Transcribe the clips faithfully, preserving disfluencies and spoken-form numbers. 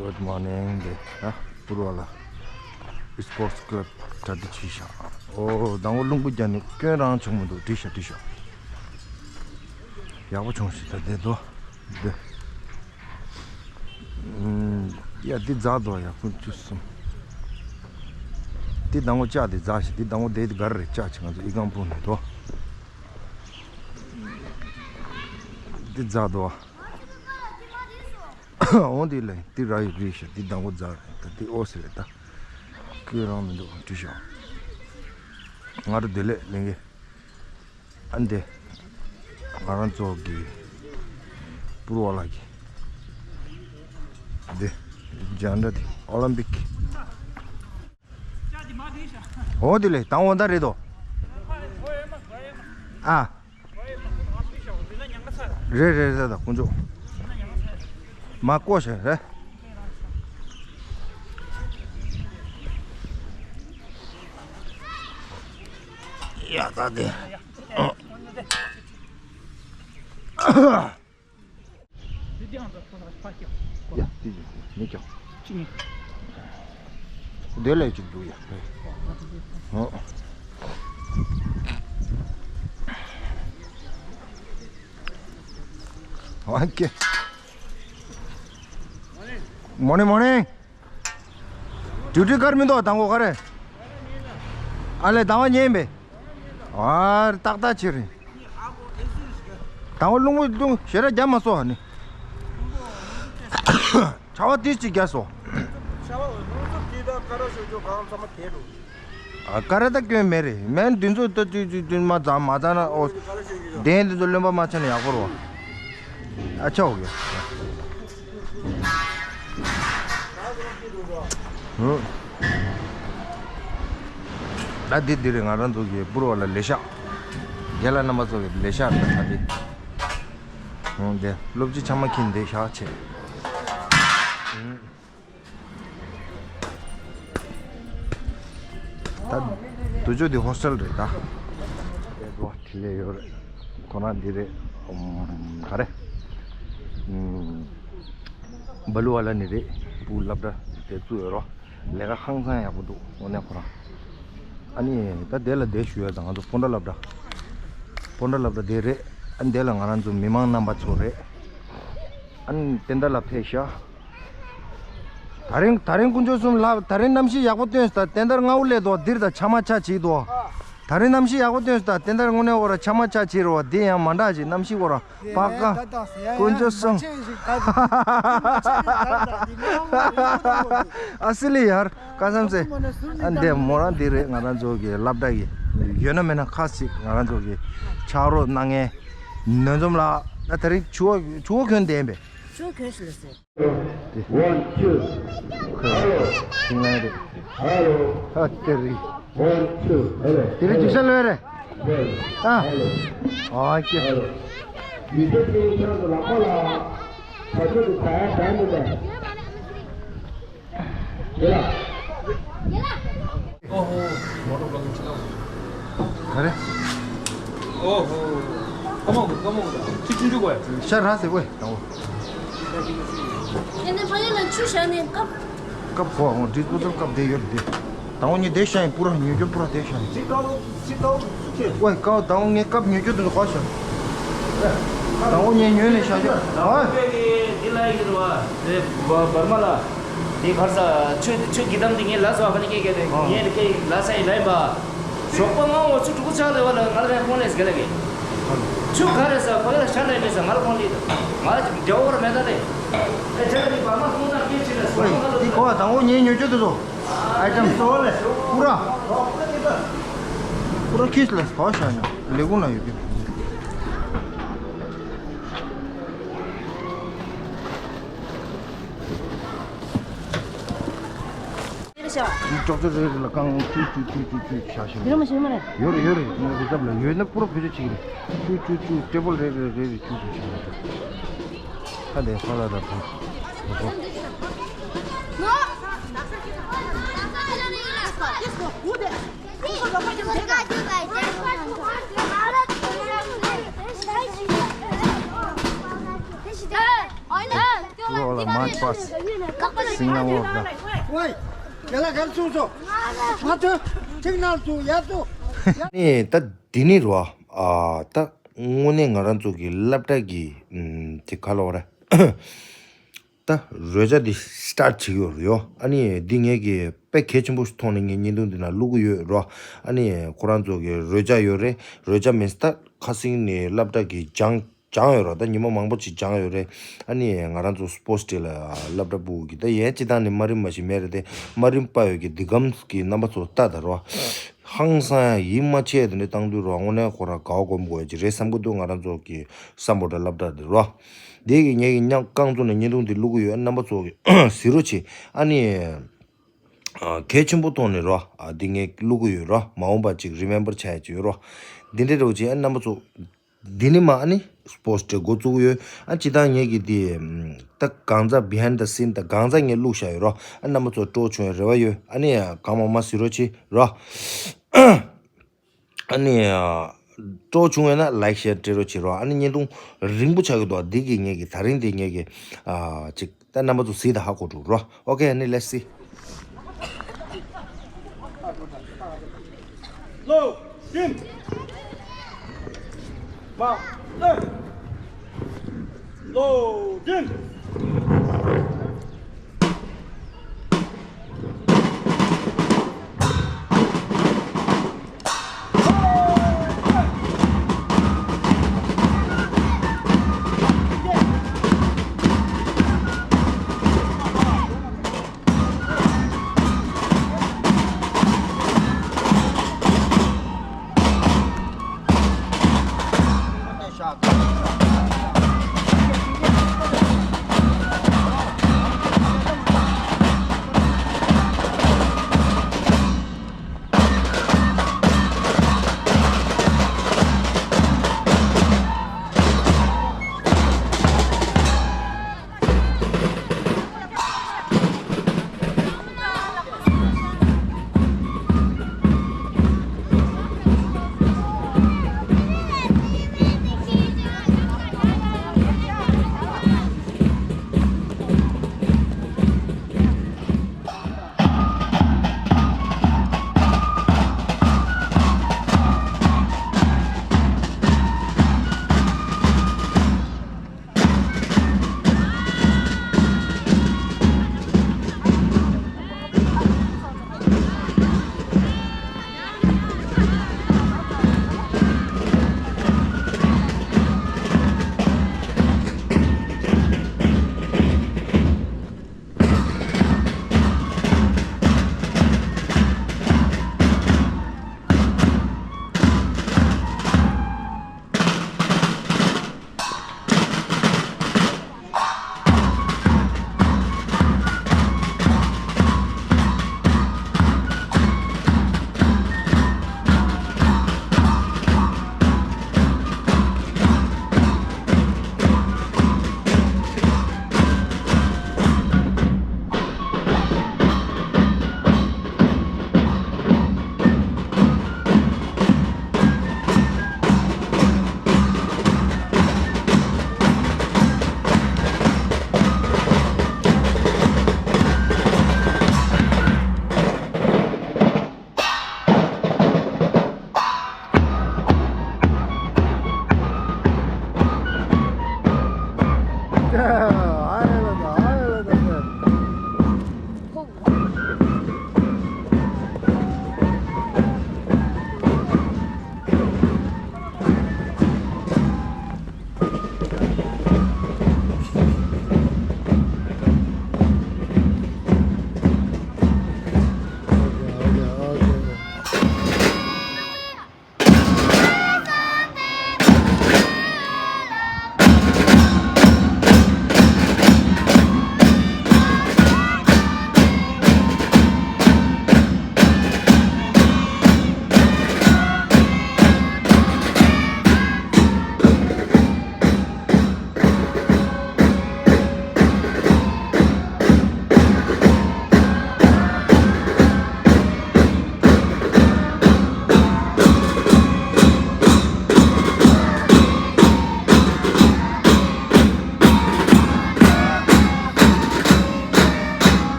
Good morning འདི་ཨ་པུར་བ་ལ་Sports Club གྲ་སྒྲིག་བྱས་ཤག་ཨོ་དང་པོ་རླུང་བུ་རྒྱག་ནས་སྐྱོན་རང་བྱུང་མི་འདུག་བྲིས་ཤག་བྲིས་ཤག་ཡག་པོ་བྱུང་ཤག་ད་བསྡད་དོ། འདི། ཡ་འདི་འཛག་དོ་ཡ་ཀུན་བཅུ་གསུམ། འདི་དང་པོ་ལྕགས་འདི་འཛག་ཤག་འདི་དང་པོ་འདི་འདི་ག་རེ་རེད་ལྕགས་ཆེ་ང་ཚོ་ཨི་ཁང་སྤུངས་ནས་དོ། འདི་འཛག་དོ། འོང་འདི་ལ་འདི་ར་ཡི་རི་ཤག་འདི་དང་པོ་འཛག་རེད་ད་འདི་ཨོ་སི་རེད་ད། ཀུན་རང་མི་འདུག་བྲིས་ཤག་ང་རོ་བདེ་ལེགས་ལེན་གི་ཨ་འདི། ང་རང་ཚོ་གི་པུར་བ་ལ་གི་འདི་རྒྱང་འདྲ་འདི་ཨོ་ལམ་པིག་འོ་དེ་ལས་དང་འོ་ད་རེད་དོ། ཨ། རེད་རེད་རེད་ད་ཁོང་ཚོ་མ་བསྐོ་ཞེས་རེད། ཡ་ད་དེ། ཡ་དེ་ཅི་མི་ཀྱང་། དེ་ལས་ཅིག་འདུག་ཡ། ཨོ་ཀེ། མོ་ནི་མོ་ནི། ཌིའུ་ཊི་གར་མི་འདུག་དང་པོ་ག་རེ། ཨ་ལས་དང་པོ་ཉན་པས། ཨ་རེ་ཏག་ཏག་ཕྱིར། དང་པོ་རླུང་བུ་རླུང་ཞེ་དྲག་རྒྱབ་མ་སོང་ཨ་ནི། ཆར་པ་ཏིས་ཅིག་རྒྱབ་སོང་། ཆར་པ་རླུང་འཚུབ་ཀྱིས་ད་ཀ་ར་ཤོད་ཆོག་གང་ཚང་མ་དེད་འགྲོ། ཨ་ཀ་ར་ད་སྐྱོན་མེད་རེད་མན་འདི་ཚོ་ད་ཏུ་ཏུ་ཏུ་མ་ཚང་མ་ཚང་ན་ཨོ། གདན་འདི་ཚོ་རློན་པ་མ་ཆགས་ན་ཡག་པོ་རེད་བ། ཨ་ཆ་འོ་གེ། ད་འདི་འདི་རེད་ང་རང་ཚོ་གི་པུར་བ་ལ་ལས་ཤག་རྒན་ལགས་རྣམ་པ་ཚོ་གི་ལས་ཤག་ད་ད་འདི། འདི་སློབ་སྤྱི་ཆ་མ་ཁྱིན་འདི་ཤག་ཆེ། ད་དུ་ཅོ་འདི་ཧོ་སི་ཊེལ་རེད་ད། དེ་ལས་ཡོད་རེད། ཁོ་རང་འདི་རེད། ག་རེ། སྦ་ལུ་བ་ལ་ནི་རེད། སྤུ་སློབ་གྲྭ་དེ་བཙུགས་ཡོད་རོ། ལས་ཀ་ཧང་སང་ཡག་པོ་འདུག་དངོས་གནས་ཁོ་རང་། ཨ་ནི་ད་དེ་ལ་བསྡད་ཞུ་ཡ་ད་ང་ཚོ་སྤོན་ཊ་སློབ་གྲྭ། སྤོན་ཊ་སློབ་གྲྭ་དེ་རེད། ཨ་ནི་དེ་ལ་ང་རང་ཚོ་མི་མང་རྣམ་པ་ཚོ་རེད། ཨ་ནི་བསྟན་དར་ལ་ཕེབས་ཤག་ད་རིང་ད་རིང་དཀོན་མཆོག་གསུམ་ལ་ད་རིང་གནམ་གཤིས་ཡག་པོ་སྟོན་ད་བསྟན་དར་སྔ་བོ་སླེབས་འདུག་འདིར་ད་ཆ་མ་ཆ་བྱེད་འདུག་ད་རིང་གནམ་གཤིས་ཡག་པོ་སྟོན་ད་བསྟན་དར་དངོས་གནས་འོ་ར་ཆ་མ་ཆ་བྱེད་རོ་བ་འདི་ཡང་མ་འདྲ་ཞིག་གནམ་གཤིས་འོ་ར། པ་ཀ། དཀོན་མཆོག་གསུམ། ཨ་སི་ལི་ཡར་ཀ་སམ་སེ། ཨ་འདི་མོ་རང་འདི་རེད་ང་རང་ཚོ་གི་སློབ་གྲྭ་གི། ཡོད་ན་མེད་ན་ཁ་ཅིག་ང་རང་ཚོ་གི་ཕྱག་རོགས་གནང་མཁན་ནོར་འཛོམས་ལགས། ད་དེ་རིང་ཆུ་བོ་ཆུ་བོ་གྱོན་བསྡད་པས། ཆུ་བོ་གྱོན་ཞིག་ལ་ཟེར། One, two. Hello. ཁོས་ཞིང་ལན་རེད། Hello. ཨ་དེ་རི། One, two. Hello. དེ་རི་ཅིག་ཤ་ལོས་རེད། Hello. ཨ། Hello. ཨ་ཀྱེ། Hello. ཡུལ་སྡེ་ཚོའི་ཁྱེད་རང་ཚོ་ལག་པ་ལ་བར་ཆད་དུ་ག་ཡ་ག་མི་འདུག་དེ་ལ། ཨོ་ཧོ། མོ་ཊ་པླག་ཅི་ལ། ག་རེ། ཨོ་ཧོ། ཀ་མོ་གི་ཀ་མོ་གི་ཅི་ཆུང་ཆུང་གོ་ཡ། ཤ་ར་ཟེར་གོ་ཡ་དང་པོ། ཡ་ནི་ཕ་ཡུལ་ལ་ཆུ་བཞག་ནས་སྐབས། སྐབས་གོ་འོང་འདྲིས་པོ་ཚོར་སྐབས་དེ་ཡོད་དེ། དང་པོ་ཉིད་དེ་ཤ་ཡིན་པུ་ར་ཉོས་རྒྱུ་པུ་ར་དེ་ཤ་ཡིན། ཅི་ཀའོ་ཅི་ཀའོ་ཅི་ཆེ། ཝེ་ཀའོ་དང་པོ་ངས་སྐབས་ཉོས་རྒྱུ་དེ་ཚོ་གོ་ཤ། དང་པོ་ངས་ཉོས་ནས་ཤ་ཤ། ཨ། འདི་ལ་ཡིན་ར་བ། དེ་བ་བར་མ་ལ། དེ་གར་ས་ཆོས་ཆོས་གི་དམ་དེ་ངས་ལ་སོ་ཨ་ཁ་ནི་ཀེ་ཀེ་དེ་ངས་དེ་ཀེ་ལ་ས་ཡི་ལ་ཡིན་པ། ཞོགས་པ་ང་འོ་ཆུ་དྲུག་ཆག་ལེ་བ་ལ་ང་ལ་ཁོང་ལས་ག་ལ་གེ། ཆུ་ག་རེ་ས་ཕ་གི་ལ་ཤ་ལ་ཡིན་ས་ང་ལ་ཁོང་ལས་ང་ལ་རྒྱ་བོ་ར་མེད་ད་ལེ། ཨེ་ཆ་གི་བ་མ་ཁོང་ད་ཀེ་ཆི་ལ་སོ་ང་ལ་དེ་གོ་བ་དང་པོ་ངས་ཉོས་རྒྱུ་དེ་ཚོ། ཨའི་ཊམ་སོ་ལེ་པུ་ར། པུ་ར་ཁིས་ལ་སོ་ཤ་ཡང་ལས་ཁུངས་ལ་ཡོད་རྒྱུ། ཅོག་ཙེ་རེ་རེ་ལ་རྐང་ཅུ་ཅུ་ཅུ་ཅུ་ཅུ་བཞག་ཤིང་། འདི་རུ་མ་ཞིག་མ་རེད། ཡོད་རེད་ཡོད་རེད། ངའི་རི་ཚབ་ལ་ཡོད་ན་པུ་ར་བེད་སྤྱོད་བྱེད་ཀྱི་རེད། ཅུ་ཅུ་ཅུ་ཊེ་བལ་རེ་རེ་རེ་རེ་ཅུ་ཅུ་བཞག་ཤིང་། ད་ལྟའི་ཧོ་ལ་ར་བུ་བུ་བུ། ཨོ་ལ་མ་ པ་སིང་ལ་འོ་ད། ཝེ། ཡ་ལ་གར་སོང་སོ། ང་ཚོ་ཐིག་ནང་དུ་ཡ་ཚོ། ནི་ད་འདི་ནི་རོ། ཨ་ད་དངོས་གནས་ང་རང་ཚོ་གི་སློབ་གྲྭ་གི་ཨམ་དེ་ག་ལ་བ་རེད། ད་རོལ་ཆ་འདི་སི་ཊར་ཊི་བྱེད་ཀྱི་ཡོད་རེད་ཡོ། ཨ་ནི་འདི་ངས་ཀྱི་དཔེ་གལ་ཆེན་པོ་ཞིག་མཐོང་ནས་ངས་བརྙན་ཐུང་འདི་ནང་བླུག་གི་ཡོད་རོ། ཨ་ནི་ཁོ་རང་ཚོ་གི་རོལ་ཆ་ཡོད་རེད། རོལ་ཆ་མིན་ད་ཁ་སང་ནས་སློབ་གྲྭ་གི་སྦྱང་སྦྱང་ཡོད་རོ། ད་ཉི་མ་མང་པོ་ཅིག་སྦྱང་ཡོད་རེད། ཨ་ནི་ང་རང་ཚོ་སི་པོར་ཊི་ཌེ་ལ་སློབ་གྲྭ་ཕྲུ་གུ་གི་ད་ཡན་སྤྱི་བཏང་ནས་དམའ་རིམ་མ་ཞིག་མེད་རེད་དེ། དམའ་རིམ་པ་ཡོད་ཀྱི་འདི་གམ་གི་རྣམ་པ་ཚོ་ལྟ་ད་རོ། ཧང་སང་ཡ་ཡིད་མ་ཆེས་དེ་འདྲ་བཏང་དུས་རོ། དངོས་གནས་ཁོ་རང་དགའ་བ་སྒོམ་དགོས་ཀྱི་རེད་བསམ་གྱི་འདུག་ང་རང་ཚོ་གི་སམ་བྷོ་ཊ་སློབ་གྲྭ་འདི་རོ། འདི་གི་ངས་ཀྱི་ཉག་རྐང་བཙུགས་ནས་བརྙན་ཐུང་འདི་བླུག་གི་ཡོད། རྣམ་པ་ཚོ་གི་གཟིགས་རོགས་བྱེད། ཨ་ནི་ཨ་གལ་ཆེན་པོ་མཐོང་ནས་རོ། ཨ་འདི་ངས་བླུག་གི་ཡོད་རོ། མ་འོངས་པ་ཅིག་རི་མེམ་བར་བྱ་ཡ་ཅིག་ཡོད་རོ། འདི་འདྲ་རོགས་བྱེད། ཨ་རྣམ་པ་ཚོ་འདི་ནི་མ་ཨ་ནི་སི་པོར་ཊི་ཌེ་འགོ་བཙུགས་ཡོད། ཨ་སྤྱི་བཏང་ངས་ཀྱི་འདི་ད་གང་ཟག་བི་ཧའིན་ཌི་ད་སིན་ད་གང་ཟག་ངས་བླུག་བཞག་ཡོད་རོ། ཨ་རྣམ་པ་ཚོ་སྤྲོ་བྱུང་བའི་རེ་བ་ཡོད། ཨ་ནི་གང་མང་མང་གཟིགས་རོགས་བྱེད་རོ། ཨ་ནི་སྤྲོ་བྱུང་བས་ན་ལའིཀ་ཤེར་སྤྲད་རོགས་བྱེད་རོ། ཨ་ནི་བརྙན་ཐུང་རིང་པོ་ཆགས་ཀྱི་འདུག་འདི་གི་ངས་ཀྱི་ད་རིང་འདི་ངས་ཀྱི་ཨ་ཅིག་ད་རྣམ་པ་ཚོ་གཟིགས་དང་ཧ་གོ་འགྲོ་རོ། ཨོ་ཀེ། ཨ་ནི་ལེ་སི། ལོ་ཇིན། མ་ལེ། ལོ་ཇིན།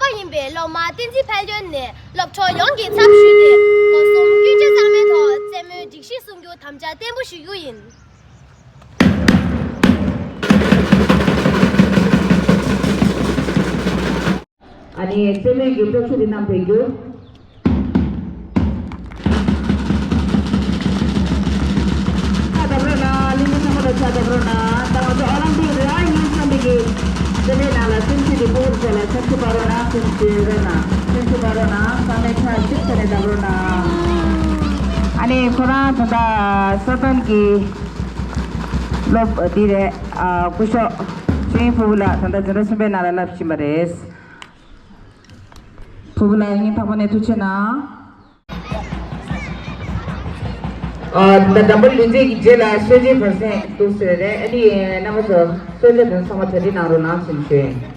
པ་ཡིན་པའི་སློབ་མ་བསྟན་འཛིན་དཔལ་སྒྲོན་ནས་སློབ་གྲོགས་ཡོངས་ཀྱི་ཚབ་ཞུས་ཏེ་སྒོ་གསུམ་སྐྱོན་བརྗོད་གཙང་མའི་ཐོག་རྩེད་མོའི་སྒྲིག་གཞི་སྲུང་རྒྱུ་དམ་བཅའ་བརྟན་པོ་ཞུ་རྒྱུ་ཡིན། ཨ་ནི་རྩེད་མོའི་རྒྱུགས་སྤྲོད་ཚུལ་དེ་རྣམས་སྤེལ་རྒྱུ། ཆ་བརྡབ་རོགས་གནང་། གླིང་མི་ཚང་མ་ལ་ཆ་བརྡབ་རོགས་གནང་། ད་ང་ཚོ་ཨོ་ལིམ་པིག་རེ་ཨང་གཉིས་ཐོན་པའི་གི་རྩེད་མོའི་ནང་ལ་སེམས་ཤུགས་དེ་ཕུལ་བ་ལ་སེམས་ཤུགས་སྤར་རོགས་གནང་། སེམས་ཤུགས་རོགས་གནང་། སེམས་ཤུགས་སྤར་རོགས་གནང་། ཚང་མས་ཆ་གཅིག་ཐོག་ནས་བརྡབ་རོགས་གནང་། ཨ་ནི་ཁོ་རང་ད་ལྟ་སོ་ཐོན་གྱི་སློབ་འདི་རེད། ཨ་སྐུ་ཞབས་ཆོས་དབྱིངས་ཕུར་བུ་ལགས་ད་ལྟ་འཛིན་གྲྭ་གསུམ་པའི་ནང་ལ་བསླབ་བཞིན་པ་རེད། ཕུར་བུ་ལགས་སྙིང་ཐག་པ་ནས་ཐུགས་རྗེ་གནང་། ཨ་ད་འགྲམ་པ་ལུས་རྩལ་གྱི་རྗེས་ལ་གསོལ་ཇའི་བར་གསེང་འདུག་ཟེར་རེད། ཨ་ནི་རྣམ་པ་ཚོ་གསོལ་ཇ་དེ་ཚང་མ་གྲ་སྒྲིག་གནང་རོགས་གནང་ཞེས་ཞུ།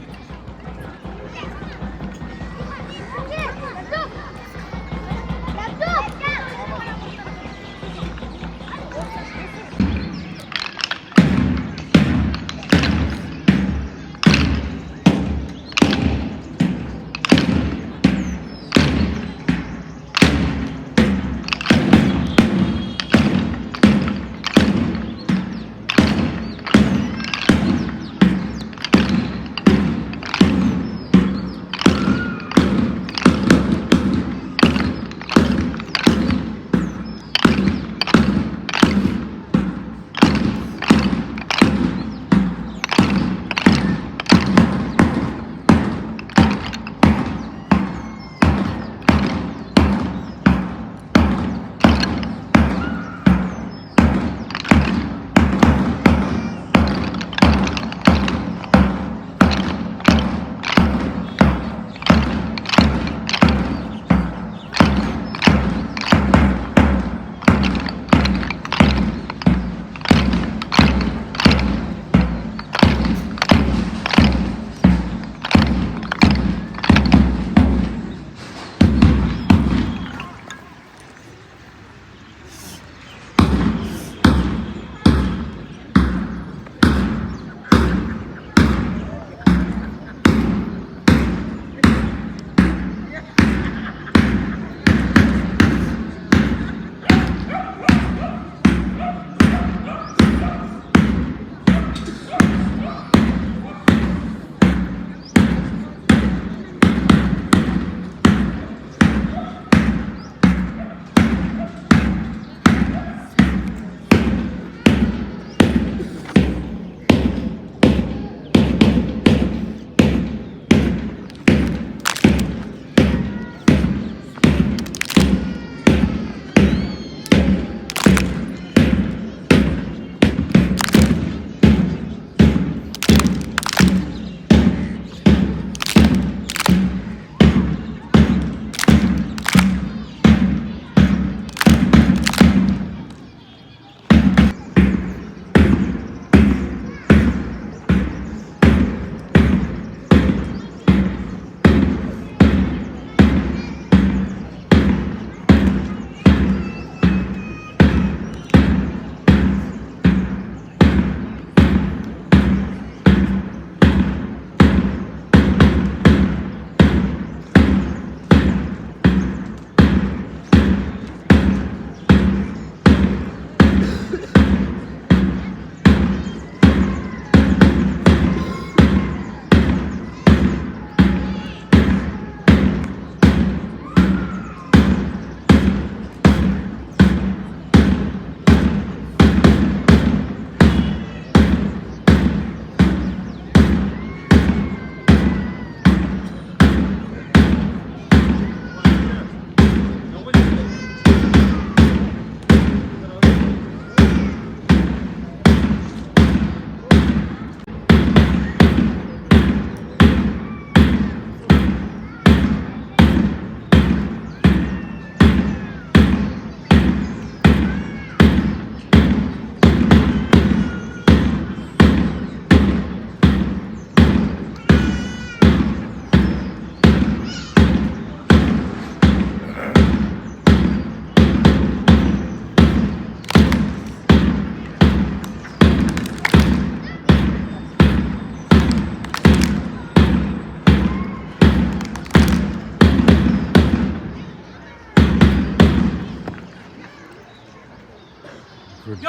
དེ་དང་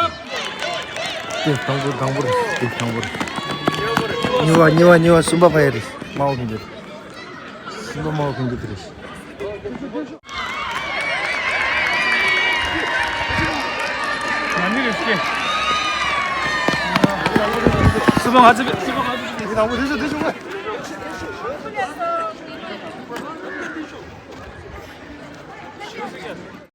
པོ་དང་པོ་རེད། དེ་དང་པོ་རེད། གཉིས་པ་གཉིས་པ་གཉིས་པ་གསུམ་པ་ཕ་ཡ་རེད། དམར་པོ་གི་འདི་རེད། གསུམ་པ་དམར་པོ་གི་འདི་དེ་རེད།